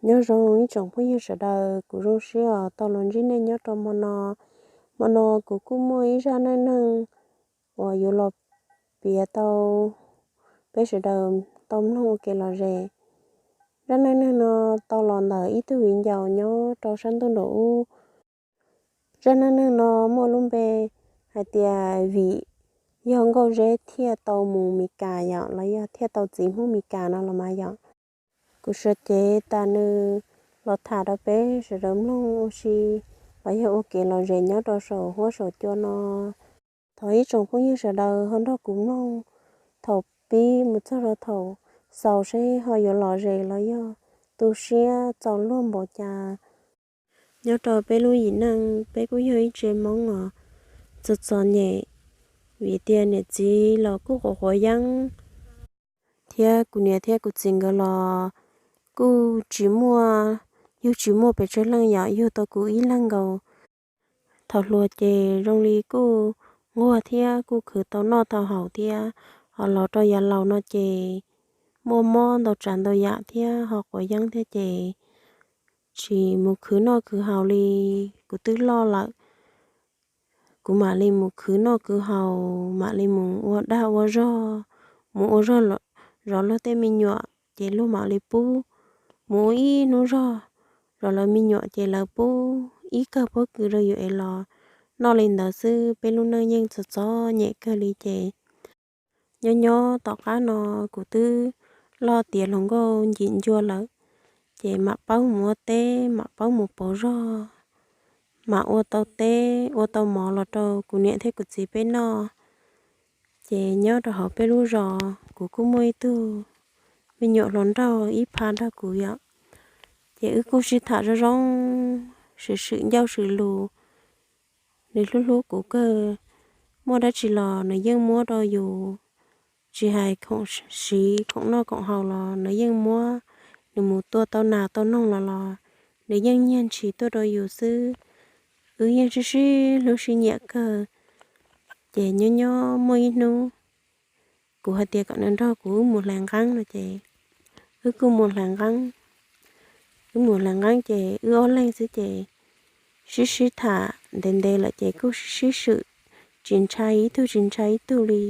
Nyob zoo ib tsoom phooj ywg sawv daws, kuv zoo siab uas tau los ntsib nej nyob rau hmo no. Hmo no kuv kuj muaj ib zaj neej neeg uas yuav los piav tau peb sawv daws tau mloog ua kev lom zem. Zaj neej neeg no tau los ntawm ib tug viv ncaus nyob rau sab ntuj nraum ub. Zaj neej neeg no muaj lub npe hais tias vim yog nkauj zeb thiaj tau mus Mis Kas yom, los yog thiaj tau txiv Hmoob Mis Kas no los mas yom. Kuv sawv cev tas nws los tham rau peb sawv daws mloog ua si, los yog ua kev lom zem nyob rau saum huab saum cua no. Thov ib tsoom phooj ywg sawv daws ho nrog kuv mloog thaum pib mus txog rau thaum xaus seb ho yuav lom zem los yog tu siab txaus luag npaum cas. Nyob rau peb lub yim neej, peb kuj yog ib tsev Hmoob uas txom txom nyem, vim tias niam txiv los kuj quav quav yeeb, thiab kuv niam thiab kuv txiv nkawd los kuj tsis muaj, yug tsis muaj pes tsawg leej yom, yug tau kuv ib leeg nkaus. Thaum hluas ces zoo li kuj nquag thiab kuj khwv tau noj tau haus thiab, ho los rau yav laus no ces muaj mob ntau tsav ntau yam thiab ho quav yeeb thiab ces tsis mus khwv noj khwv haus li. Kuv twb loj lawm, kuv mam li mus khwv noj khwv haus, mam li mus ua dag ua zog, mus ua zog zov luag tej me nyuam ces luag mam li pub. Mus ua ib hnub zog zov lawv me nyuam ces lawv pub ib kawg pob kws rau yus es los noj li ntawd xwb. Peb lub neej yeej txom txom nyem kawg li ces nyob nyob tom qab no kuv twb loj tiav hluas nkauj ncim ncua lawm, ces mam paub mus ua teb, mam paub mus pauv zog, mam ua tau teb ua tau mov los rau kuv niam thiab kuv txiv peb noj. Ces nyob rau hauv peb lub zos kuv kuj muaj ib tug me nyuam hluas nraug ib pha nrog kuv yom. Ces wb kuj sib tham zoo zoo, swm swm ncauj swm lus. Nws hlub hlub kuv kawg, muaj dab tsi los nws yeej muab rau yus, tsis hais khoom siv khoom noj khoom haus los nws yeej muab. Nws mus tua tau nas tau noog los los nws yeej nyiag ntshis tuaj rau yus xwb. Wb yeej sib sib hlub sib nyiam kawg. Ces nyob nyob muaj ib hnub kuv hais tias kom nws nrog kuv wb mus hlais nqeeb no ces wb kuj mus hlais nqeeb. Wb mus hlais nqeeb ces wb ob leeg xwb ces sib sib tham ntev ntev lawm ces kuj sib sib swm, tsis ntshai ib tug tsis ntshai ib tug li.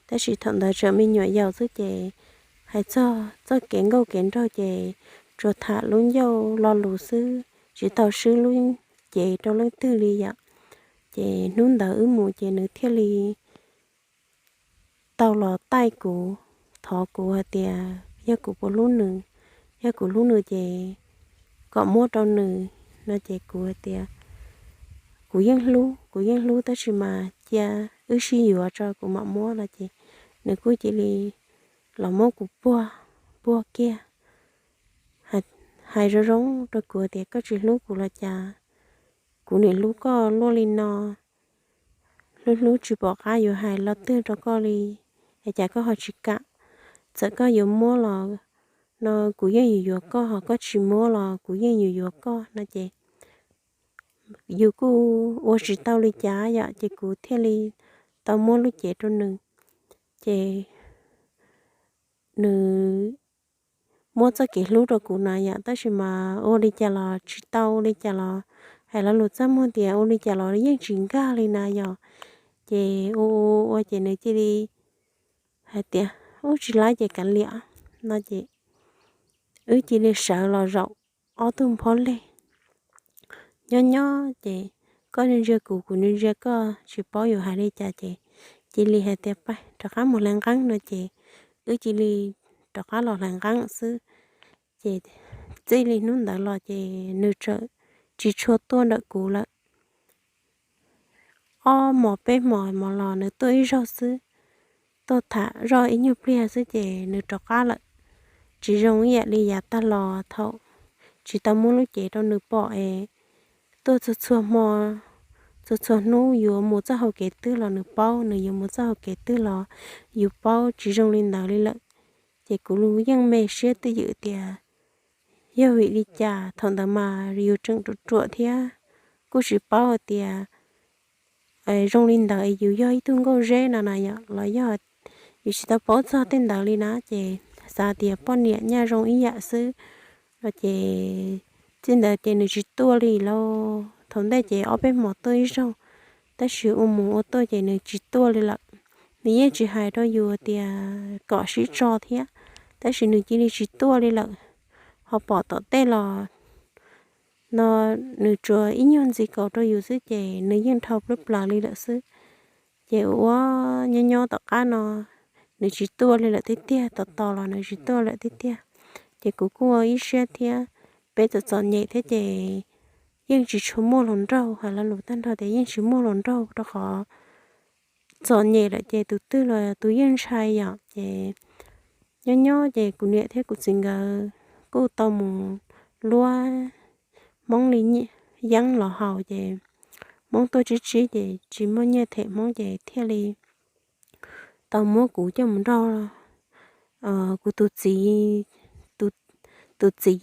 Tab sis thaum ntawd tseem me nyuam yaus xwb ces hais txog txoj kev nkauj kev nraug ces tsuas tham lub ncauj lo lus xwb, tsis tau swb lub cev rau leej twg li yom. Ces hnub ntawd wb mus ces nws thiaj li tau los taij kuv, thov kuv hais tias yog kuv puas hlub nws, yog kuv hlub nws ces kom muab rau nws no ces kuv hais tias kuv yeej hlub, kuv yeej hlub tab sis mas cia wb sib yuav tso kuv mam muab no ces nws kuj cia li los muab kuv puag, puag kiag, hais zoo zoo rau kuv tias koj tsis hlub kuv los cas, kuv niam hlub koj luaj li no, hlub hlub tsis pom qab yuav hais lo twg rau koj li, es cas koj ho tsis kam, txawm koj yuav muab los no kuv yeej yuav yuav koj, ho koj tsis muab los kuv yeej yuav yuav koj no ces yus kuj ua tsis tau li cas yom, ces kuv thiaj li tau muab lub cev rau nws. Ces nws muab txoj kev hlub rau kuv na yom, tab sis mas ua li cas los tsis tau, ua li cas los hais lo lus txaj muag tias ua li cas los yeej tsis nkag li na yom. Ces ua ua ua ces nws cia li hais tias ub tsis laib ces kav liam no ces wb cia li sawv los zaum ob tug nphob leg. Nyob nyob ces koj ntsia kuv, kuv ntsia koj, tsis paub yuav hais li cas ces cia li hais tias pab rov qab mus hlais nqeeb no ces wb cia li rov qab los hlais nqeeb xwb. Ces txij li hnub ntawd los ces nws txawm tsis tshua tuaj nram kuv lawm. Ob hmos peb hmos mos los nws tuaj ib zaug xwb, tuaj tham zoj ib nyuag pliag xwb ces nws rov qab lawm. Tsis zoo ib yam li yav tag los thaum tsis tau muab lub cev rau nws pom es tuaj txhua txhua hmo, txhua txhua hnub yuav mus txoj hau kev twg los nws paub, nws yuav mus txoj hau kev twg los yus paub. Tsis zoo li ntawd li lawm. Ces kuv yeej me siab twj ywm tias yog vim li cas, thaum ntawd mas yus tseem ruam ruam thiab kuj tsis paub hais tias zoo li ntawd yus yog ib tug nkauj zeb no na yom, los yog yus tsis tau paub txog tej ntawd li na ces xav tias poj niam nyaj zoo ib yam xwb, Ces txij ntawd ces nws tsis tuaj li lauj. Thaum ntej ces ob peb hmos tuaj ib zaug, tab sis ua mus ua tuaj ces nws tsis tuaj li lawm. Nws yeej tsis hais rau yus tias kom sib tso thiab, tab sis nws cia li tsis tuaj li lawm. Ho pom tom tej los no nws tsuas ib nyuag ntxiv kaus rau yus xwb ces nws yeej dhau plab plaws li lawm xwb. Ces ua ua nyob nyob tom qab no nws tsis tuaj li lawm tiag tiag, tos tos los nws tsis tuaj lawm tiag tiag. Ces kuv kuj ua ib siab thiab, peb txom txom nyem thiab ces yeej tsis tshua muaj hluas nraug, hais lo lus tag nrho tias yeej tsis muaj hluas nraug rau qhov txom nyem lawm ces tus twg los tus yeej ntshai yom. Ces nyob nyob ces kuv niam thiab kuv txiv nkawd kuj tau mus luab Hmoob li yeeb los haus ces Hmoob tuaj tsib tsib ces tsis muaj nyiaj them Hmoob ces thiaj li tau muab kuv coj mus nrog kuv tus txiv, tus txiv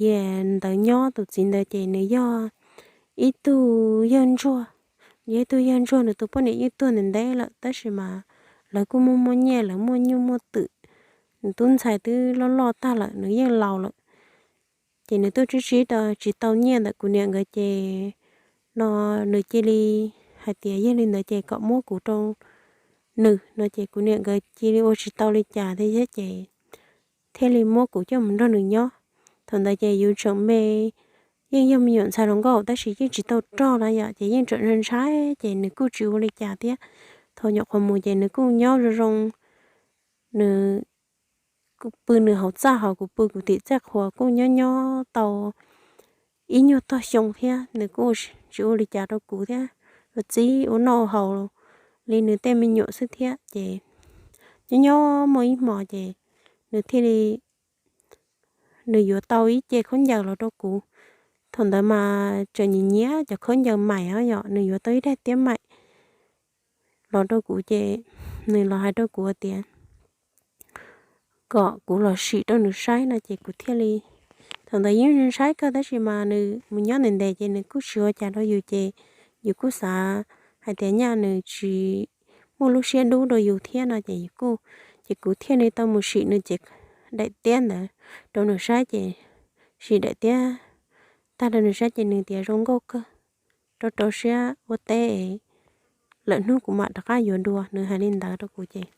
ntawd nyob. Tus txiv ntawd ces nws yog ib tug yawg ntsuag, yog ib tug yawg ntsuag, nws tus poj niam yeej tuag ntev ntev lawm tab sis mas lawv kuj muaj muaj nyiaj, lawv muaj nyuj muaj twm. Nws tub ntxhais twb loj loj tag lawm, nws yeej laus lawm. Ces nws tuaj tsib tsib tsis tau nyiaj ntawm kuv niam nkawd ces no nws cia li hais tias yog li ntawd ces kom muab kuv rau nws no ces kuv niam nkawd cia li ua tsis tau li cas thiab ces thiaj li muab kuv coj mus nrog nws nyob. Thaum ntawd ces yus tseem me, yeej yog me nyuam ntxhais hluas nkauj tab sis yeej tsis tau rog na yom, ces yeej tseem ntshai ces nws kuj tsis ua li cas thiab. Thaum nyuam qhuav mus ces nws kuj nyob zoo zoo, nws pw nws hauv txaj hos kuv pw kuv tim txaj qhua, kuj nyob nyob tau ib nyuag tog xyoo thiab nws kuj tsis ua li cas rau kuv thiab, ua txib ua noj ua haus li nws tej me nyuam xwb thiab. Ces nyob nyob muaj ib hmo ces nws thiaj li, nws yuav tau ib ce khaub ncaws los rau kuv. Thaum ntawd mas tseem nyiam nyiam cov khaub ncaws maim os yom, nws yuav tau ib daim tiab maim los rau kuv ces nws los hais rau kuv tias kom kuv los sim rau nws saib no ces kuv thiaj li, thaum ntawd yeej ntshai kawg tab sis mas nws mus nyob ntev ntev ces nws kuj tsis ua cas rau yus ces yus kuj xav hais tias nyaj nws tsis muaj lub siab dub rau yus thiab no ces yus kuj, ces kuv thiaj li tau mus sim nws ces daim tiab ntawd rau nws saib ces sim daim tiab tag rau nws saib ces nws tias zoo nkauj kawg, rau rau siab ua teb, lwm hnub kuv mam rov qab yuav dua, nws hais li ntawd rau kuv ces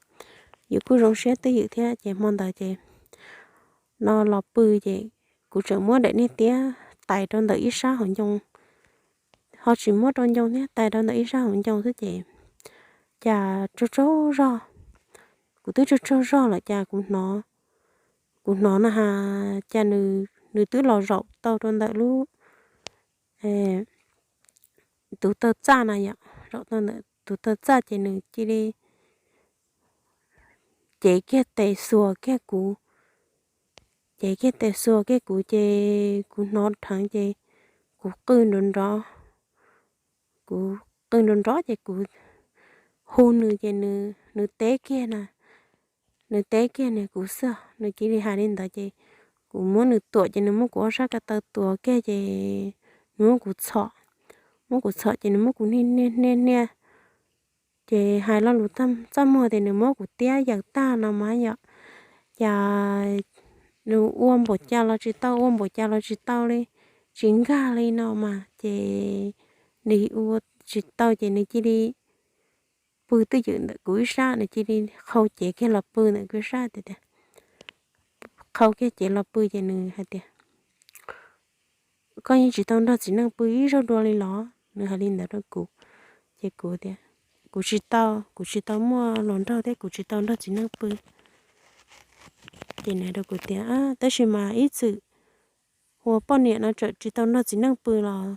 yus kuj zoo siab twj ywm thiab ces hmo ntawd ces no los pw ces kuv tseem muab daim niag tiab tais rau ntawm ib sab hauv ncoo, ho tsis muab rau ncoo thiab, tais rau ntawm ib sab hauv ncoo xwb ces cas tsaug tsaug zog, kuv twb tsaug tsaug zog lawm cas kuv hnov, kuv hnov na has cas nws twb los zaum tau rau ntawm lub tus taw txaj na yom, zaum tau ntawm tus taw txaj ces nws cia li cev kiag tes xuas kiag kuv, cev kiag tes xuas kiag kuv ces kuv hnov dheev ces kuv qw nrov nrov, kuv qw nrov nrov ces kuv hu nws ces nws teb kiag na, nws teb kiag nws kuv xwb, nws cia li hais li ntawd ces kuv muab nws tuam ces nws muab kuv ob sab ko taw tuav kiag ces nws muab kuv txhom, muab kuv txhom ces nws muab kuv niag niag niag niag, ces hais lo lus txaj muag tias nws muab kuv tiab yaws tag no mas yom, cas nws ua npaum cas los tsis tau, ua npaum cas los tsis tau li, tsis nkag li no mas ces nws ua tsis tau ces nws cia li pw twj ywm ntawm kuv ib sab, nws cia li qhau cev kiag los pw ntawm kuv ib sab tias, qhau kiag cev los pw ces nws hais tias koj yeej tsis tau nrog txiv neej pw ib zaug dua li los? Nws hais li ntawd rau kuv. Ces kuv tias kuv tsis tau, kuv tsis tau muaj hluas nraug thiab kuv tsis tau nrog txiv neej pw. Ces nws rau kuv tias tab sis mas ib txwm ua poj niam no tseem tsis tau nrog txiv neej pw los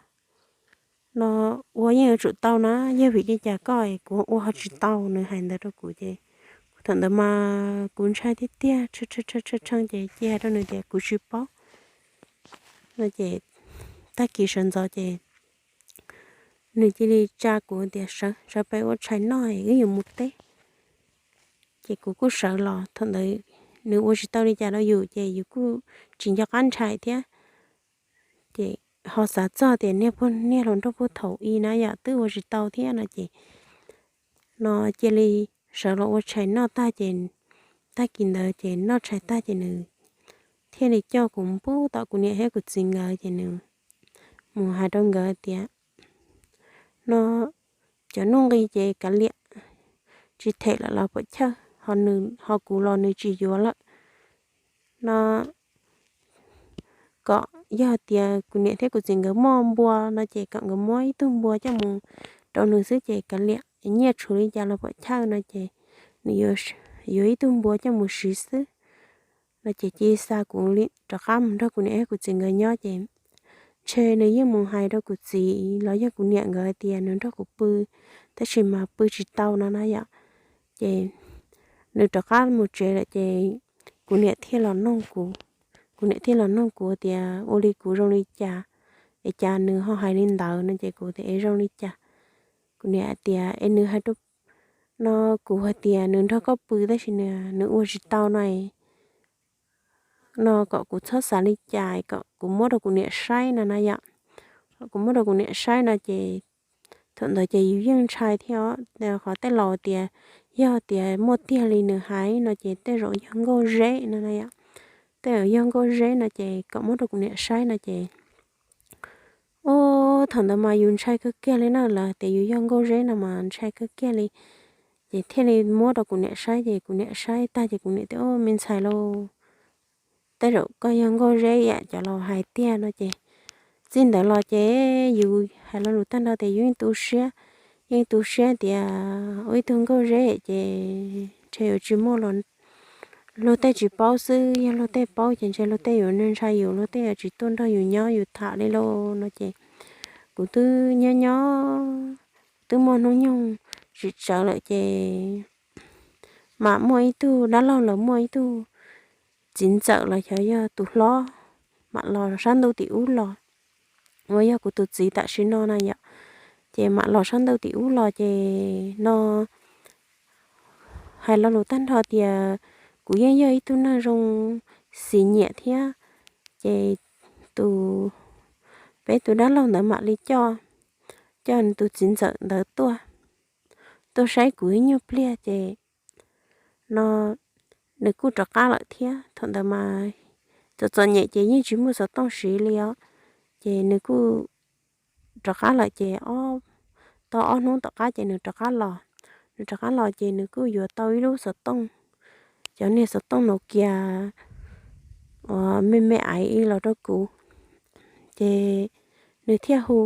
no ua yeej yuav tsum tau na, yog vim li cas koj es kuv ua ho tsis tau? Nws hais ntawd rau kuv ces kuv thaum ntawd mas kuv ntshai tiag tiag, tshee ces cia hais rau nws tias kuv tsis paub no ces tag kis sawv ntxov ces nws cia li tsa kuv tias sawv, sawv pem ua tshais noj es wb yuav mus teb. Ces kuv kuj sawv los, thaum ntawd nws ua tsis tau li cas rau yus ces yus kuj tsis nco qab ntshai thiab. Ces ho xav txog tias niag pog niag hluas nraug puag thaum i na yom twb ua tsis tau thiab no ces no cia li sawv los ua tshais noj tag ces tag kis ntawd ces noj tshais tag ces nws thiaj li coj kuv mus pub tom kuv niam thiab kuv txiv nkawd ces nws mus hais rau nkawd tias, no cov nuj nqis ces kav liam, tsis them lawm los puam chawj, ho kuv los nws tsis yuav lawm. No kom yog tias kuv niam thiab kuv txiv nkawd muaj npua no ces kom nkawd muab ib tug npua coj mus rau nws xwb ces kav liam, nyiaj tshuav li cas los puam chawj no ces nws yuav ib tug npua coj mus siv xwb. No ces cia xa kuv rov qab mus nrog kuv niam thiab kuv txiv nkawd nyob ces ntshe nws yeej mus hais rau kuv txiv los yog kuv niam nkawd tias nws nrog kuv pw, tab sis mas pw tsis tau no na yom. Ces nws rov qab mus tsev lawm ces kuv niam thiaj los noog kuv, kuv niam thiaj los noog kuv tias ua li kuv zoo li cas es cas nws ho hais li ntawd no ces kuv tias es zoo li cas. Kuv niam tias es nws hais rau, no kuv hais tias nws nrog koj pw tab sis nws ua tsis tau no, no kom kuv txhob xav li cas, kom kuv muab rau kuv niam saib no na yom. Kuv muab rau kuv niam saib no ces thaum ntawd ces yus yeej ntshai thiab os, qhov tej laus tias yog tias muaj tiag li nws hais no ces tej zaum yog nkauj zeb no na yom. Tej zaum yog nkauj zeb no ces kom muab rau kuv niam saib no ces, ub, thaum ntawd mas yus ntshai kawg kiag li na, lawv tias yus yog nkauj zeb no mas ntshai kawg kiag li. Ces thiaj li muab rau kuv niam saib ces kuv niam saib tag ces kuv niam tias, ub, me ntxhais lauj, tej zaum koj yog nkauj zeb yam cov laus hais tiag no ces txij ntawd los ces yus hais lo lus tag nrho tias yus yeej tu siab, yeej tu siab tias ua ib tug nkauj zeb ces ntshe yuav tsis muaj, luag tej tsis paub xwb, yog luag tej paub ces ntshe luag tej yuav ntshai yus, luag tej yuav tsis tuaj nrog yus nyob yus tham li lauj no ces kuv twb nyob nyob twb muaj hnub nyoog tsis tsawg lawm ces mam muaj ib tug dab laug los muaj ib tug txiv ntxawm los xyov yog tus hlob mam los sab ntuj tim ub los, uas yog kuv tus txiv tam sim no na yom. Ces mam los sab ntuj tim ub los ces no hais lo lus tag nrho tias kuv yeej yog ib tug neeg zoo xis nyiam thiab. Ces tus, peb tus dab laug ntawd mam li coj, coj tus txiv ntxawm ntawd tuaj, tuaj saib kuv ib nyuag pliag ces no nws kuj rov qab lawm thiab. Thaum ntawd mas txom txom nyem ces yeej tsis muaj xov tooj siv li os. Ces nws kuj rov qab lawm ces tau ob hnub tom qab ces nws rov qab los. Nws rov qab los ces nws kuj yuav tau ib lub xov tooj, cov niag xov tooj Nokia uas me me aiv los rau kuv. Ces nws thiaj hu,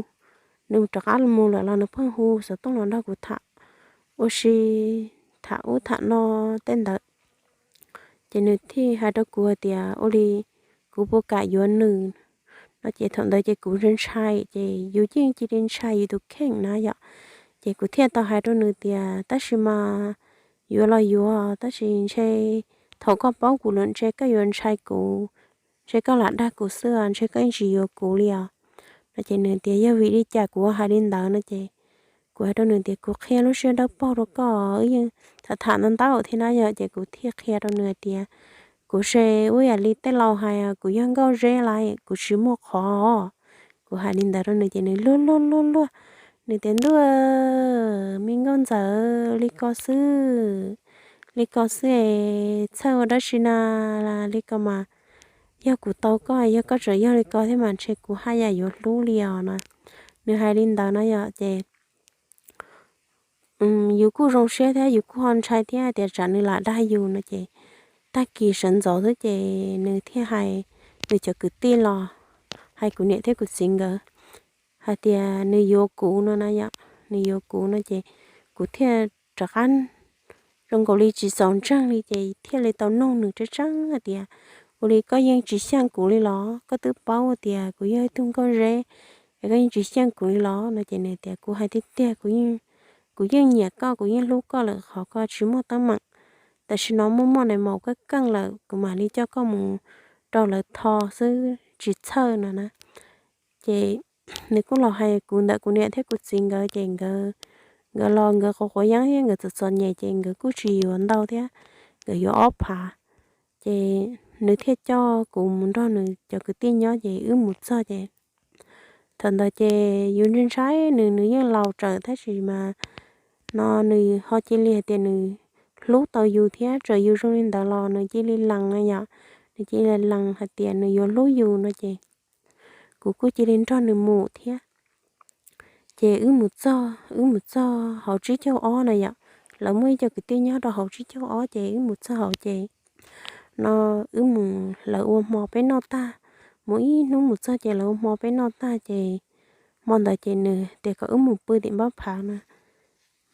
nws rov qab mus lawm los nws pheej hu xov tooj los nrog kuv tham ua si, tham ub tham no tej ntawd. Ces nws thiaj hais rau kuv hais tias ua li kuv puas kam yuav nws no ces thaum ntawd ces kuv ntshai ntshai ces yus yeej cia li ntshai yus tus kheej na yom. Ces kuv thiaj tau hais rau nws tias tab sis mas yuav los yuav tab sis ntshe thaum koj paub kuv lawm ntshe koj yuav ntshai kuv, ntshe koj lam dag kuv xwb, ntshe koj yeej tsis yuav kuv li os no ces nws tias yog vim li cas kuv hais li ntawd no ces kuv hais rau nws tias kuv qhia lub siab dawb paug rau koj, wb yeej tham tham ntau ntau thiab na yom. Ces kuv thiaj qhia rau nws hais tias kuv se ua yam li tej laus hais, kuv yog nkauj zeb lawm, kuv tsis muaj qhov. Kuv hais li ntawd rau nws ces nws luag luag luag luag, nws tias ntuj, me nkauj ntxawm, li ko xwb, li ko xwb es txhawj ua dab tsi na, li ko mas yog kuv tau koj, yog koj tseem yog li ko thiab mas ntshe kuv haj yam yuav hlub li os no. Nws hais li ntawd no yom ces yus kuj zoo siab thiab yus kuj ho ntshai thiab tias tsam nws lam dag yus no ces tag kis sawv ntxov xwb ces nws thiaj hais nws cov kwv tij los, hais kuv niam thiab kuv txiv nkawd hais tias nws yuav kuv no na yom. Nws yuav kuv no ces kuv thiaj rov qab zoo nkaus li tsis txaus ntseeg li ces thiaj li tau nug nws tseeb tseeb hais tias ua li koj yeej tsis xyeej kuv li los? Koj twb paub tias kuv yog ib tug nkauj zeb es koj yeej tsis xyeej kuv li los no ces nws tias kuv hais tiag tiag, kuv yeej nyiam koj, kuv yeej hlub koj lawm, qhov koj tsis muaj teeb meem. Tam sim no muaj muaj nais maum koj keej lawm kuv mam li coj koj mus rau lawv tho xwb, tsis txhawj no na. Ces nws kuj los hais kuv ntawm kuv niam thiab kuv txiv nkawd ces nkawd los nkawd quav quav yeeb thiab nkawd txom txom nyem ces nkawd kuj tsis yuav ntau thiab, nkawd yuav ob phav. Ces nws thiaj coj kuv mus nrog nws cov kwv tij nyob ces wb mus txog ces thaum ntawd ces yus ntshai ntshai nws, nws yeej laus tsawv tab sis mas no nws ho cia li hais tias nws hlub tau yus thiab txawm yus zoo li ntawd los nws cia li lees na yom. nws cia li lees hais tias nws yuav hlub yus no ces kuv kuj cia li nrog nws mus thiab. Ces wb mus txog, wb mus txog hauv tsib caug ob na yom, lawv muaj ib co kwv tij nyob rau hauv tsib caug ob ces wb mus txog hauv ces no wb mus, lawv ua hmo peb noj tag, mus ib hnub mus txog ces lawv ua hmo peb noj tag ces hmo ntawd ces nws tias kom wb mus pw tim npab phav na.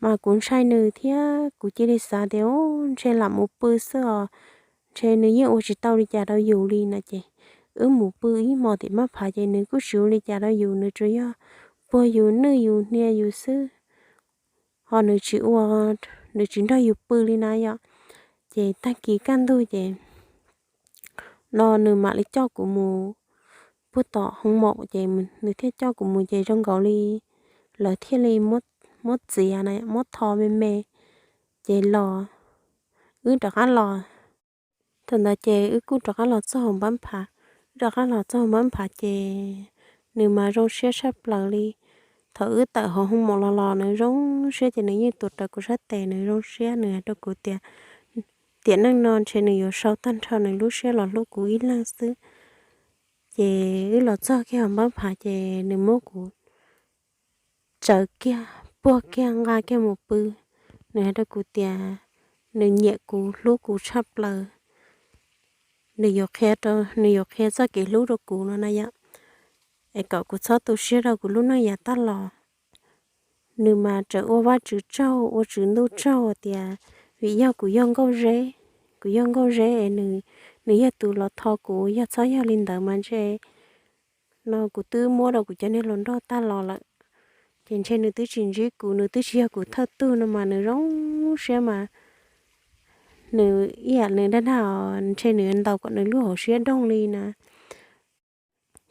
Mas kuv ntshai nws thiab kuv cia li xav tias ntshe lam mus pw xwb os, ntshe nws yeej ua tsis tau li cas rau yus li na ces wb mus pw ib hmo tim npab phav ces nws kuj tsis ua li cas rau yus, nws tsuas yog puag yus nwj yus hnia yus xwb, ho nws tsis ua, nws tsis nrog yus pw li na yom. Ces tag kis kaj ntug ces no nws mam li coj kuv mus puag tom hoo maum ces nws thiaj coj kuv mus ces zoo nkaus li lawv thiaj li muab txiav na, muab tho me me ces los, wb rov qab los. Thaum ntawd ces wb kuj rov qab los txog hauv npab phav, wb rov qab los txog hauv npab phav ces nws mas zoo siab tshaj plaws li. Thaum wb tawm hauv hoo maum los los nws zoo siab ces nws yeej tuav rawv kuv sab tes, nws zoo siab, nws hais rau kuv tias tiam neej no ntshe nws yuav sau tag nrho nws lub siab los hlub kuv ib leeg xwb. Ces wb los txog kiag hauv npab phav ces nws muab kuv tsawv kiag, puag kiag nqa kiag mus pw. Nws hais rau kuv tias nws nyiam kuv, hlub kuv tshaj plaws, nws yuav qhia, nws yuav qhia txoj kev hlub rau kuv no na yom, es kom kuv txhob tu siab rau kuv lub neej yav tag los. Nws mas tseem ua Vajtswv tsaug, ua Tswv Ntuj tsaug tias vim yog kuv yog nkauj zeb, kuv yog nkauj zeb es nws, nws yog tus los tho kuv, yog txhob yog li ntawd mas ntshe no kuv twb muab rau kuv cov niag hluas nraug tag los lawm, ces ntshe nws twb tsis ntsib kuv, nws twb tsis yog kuv thawj tug no mas nws zoo siab mas nws ib yam nws dag dag ntshe nws ntaus kom nws lub hauv siab doog li na.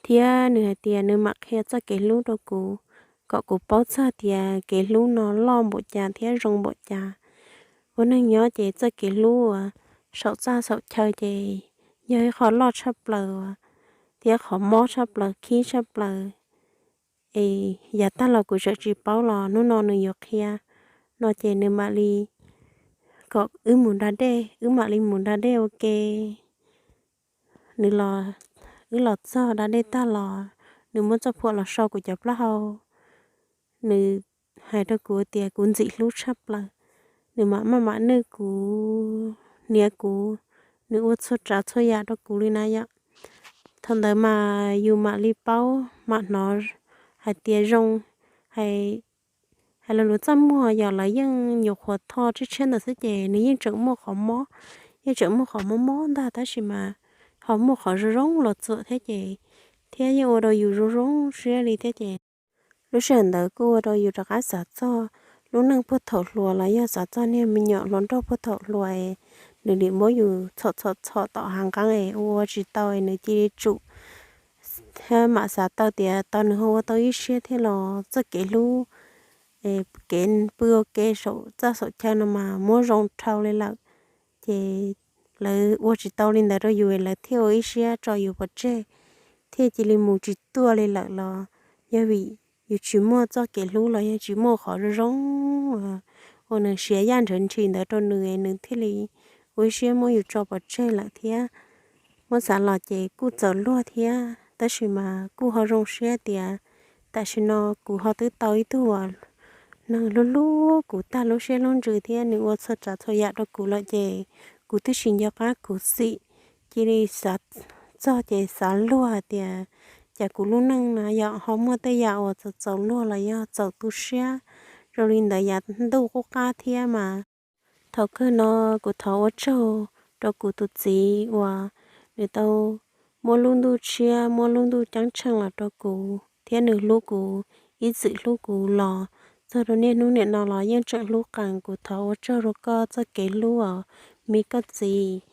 Thiab nws hais tias nws mam qhia txoj kev hlub rau kuv, kom kuv paub txog tias kev hlub no loj npaum cas thiab zoo npaum cas. Ua neeg nyob ces txoj kev hlub uas saum txaj saum chaw ces yog ib qho loj tshaj plaws thiab qhov mob tshaj plaws, khib tshaj plaws. Es yav tag los kuv tseem tsis paub los hnub no nws yuav qhia no ces nws mam li kom wb mus da dej, wb mam li mus da dej ua ke. Nws los, wb los txog da dej tag los nws muab txoj phuam los so kuv cov plaub hau. Nws hais rau kuv tias kuv ntxim hlub tshaj plaws. Nws mam maj mam nwj kuv, hniav kuv, nws ua txhua tsav txhua yam rau kuv li na yom. Thaum ntawd mas yus mam li paub mam hnov hais tias zoo, hais, hais los luag txaj muag yog lawv yeej nyuam qhuav tho tshiab tshiab ntawd xwb ces nws yeej tseem muaj qhov mob, yeej tseem muaj qhov mob mob ntag tab sis mas ho muaj qhov zoo zoo los txuam thiab ces, thiab yeej ua rau yus zoo zoo siab li thiab ces lub sij hawm ntawd kuj ua rau yus rov qab xav txog lub neej puag thaum hluas los yog xav txog niag me nyuam hluas nraug puag thaum hluas es nws nim muab yus txhom txhom txhom tom hav nqeeb es ua ua tsis tau es nws cia li tsum thiab mam xav tau tias tau nws ho ua tau ib siab thiab los txoj kev hlub, kev pw ua ke saum txaj saum chaw no mas muab zoo dhau li lawm. Ces lawv ua tsis tau li ntawd rau yus, lawv thiaj ua ib siab tso yus pov tseg, thiaj cia li mus tsis tuaj li lawm los yog vim yus tsis muaj txoj kev hlub los yog tsis muaj qhov zoo zoo uas nws siav yaj nrhawv nrhis ntawd rau nws, nws thiaj li ua ib siab muab yus tso pov tseg lawm thiab. Muab xav los ces kuj txaus luag thiab tab sis mas kuj ho zoo siab tias tam sim no kuv ho twb tau ib tug uas neeg hlub hlub kuv tag lub siab lub ntsws thiab nws ua txhua tsav txhua yam rau kuv lawm ces kuv twb tsis nco qab khuv xim, cia li xav txog ces xav luag hais tias cas kuv lub neej na yog ho muaj tej yam uas txaus txaus luag los yog txaus tu siab zoo li ntawd yav ntuj qub qab thiab mas. Thaum kawg no kuv thov ua tsaug rau kuv tus txiv uas nws tau muab lub ntuj tshiab muab lub ntuj ceeb tsheej los rau kuv thiab nws hlub kuv ib txwm hlub kuv los txog rau niaj hnub niam no los yeej tseem hlub qees. Kuv thov ua tsaug rau koj txoj kev hlub os me koj txiv.